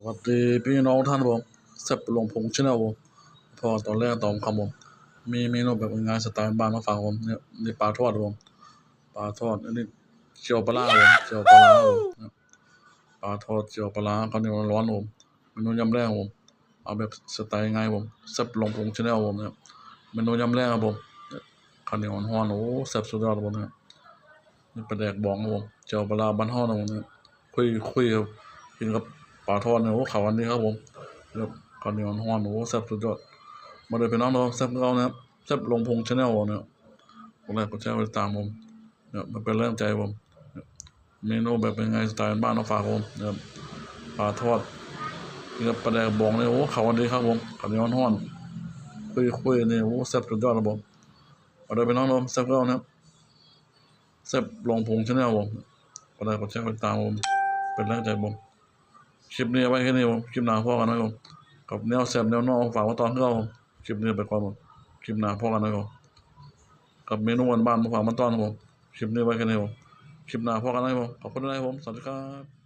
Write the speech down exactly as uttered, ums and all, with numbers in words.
สวัสดีพี่น้องท่านผม แซ่บลงพุง Channel ผม พอตอนแรกตอนค่ำผม มีเมนูแบบง่ายๆ สไตล์บ้านมาฝากผมเนี่ย นี่ปลาทอดผม ปลาทอด อันนี้เจียวปลาร้าผม เจียวปลาร้าผมเนี่ย ปลาทอดเจียวปลาร้า ข้าวเหนียวร้อนผม เมนูยำแรงผม เอาแบบสไตล์ง่ายผม แซ่บลงพุง Channel ผมเนี่ย เมนูยำแรงครับผม ข้าวเหนียวร้อนๆ โอ้ แซ่บสุดยอดครับผมเนี่ย นี่ปลาแดกบองครับผม เจียวปลาร้าบ้านเฮานะผมเนี่ย คุยๆ ครับ กินกับปลาทอดเนี่ย โอ้ เข้ากันดีครับผม แล้วข้าวเหนียวร้อนๆ โอ้ แซ่บสุดยอด มาเด้อพี่น้องเด้อ แซ่บคือเก่านะครับ แซ่บลงพุง Channel เนี่ย กดไลค์กดแชร์กดติดตามผม เนี่ย มันเป็นแรงใจผม เนี่ย เมนูแบบเป็นไง สไตล์บ้านมาฝากผม เนี่ย ปลาทอด กินกับปลาแดกบองเนี่ย โอ้ เข้ากันดีครับผม ข้าวเหนียวร้อนๆ คุยๆ เนี่ย โอ้ แซ่บสุดยอดครับผม มาเด้อพี่น้องเด้อ แซ่บคือเก่านะครับ แซ่บลงพุง Channel ผม กดไลค์กดแชร์กดติดตามผม เป็นแรงใจผม คลิปนี้ไว้แค่นี้ผม คลิปหน้าพ้อกันนะครับผม กับแนวแซ่บแนวนัวฝากมาตอนคือเก่าผม คลิปนี้ไปก่อนผม คลิปหน้าพ้อกันนะครับผม กับเมนูบ้านๆ มาฝากมาตอนครับผม คลิปนี้ไว้แค่นี้ผม คลิปหน้าพ้อกันนะครับผม ขอบคุณหลายๆ ครับผม สวัสดีครับ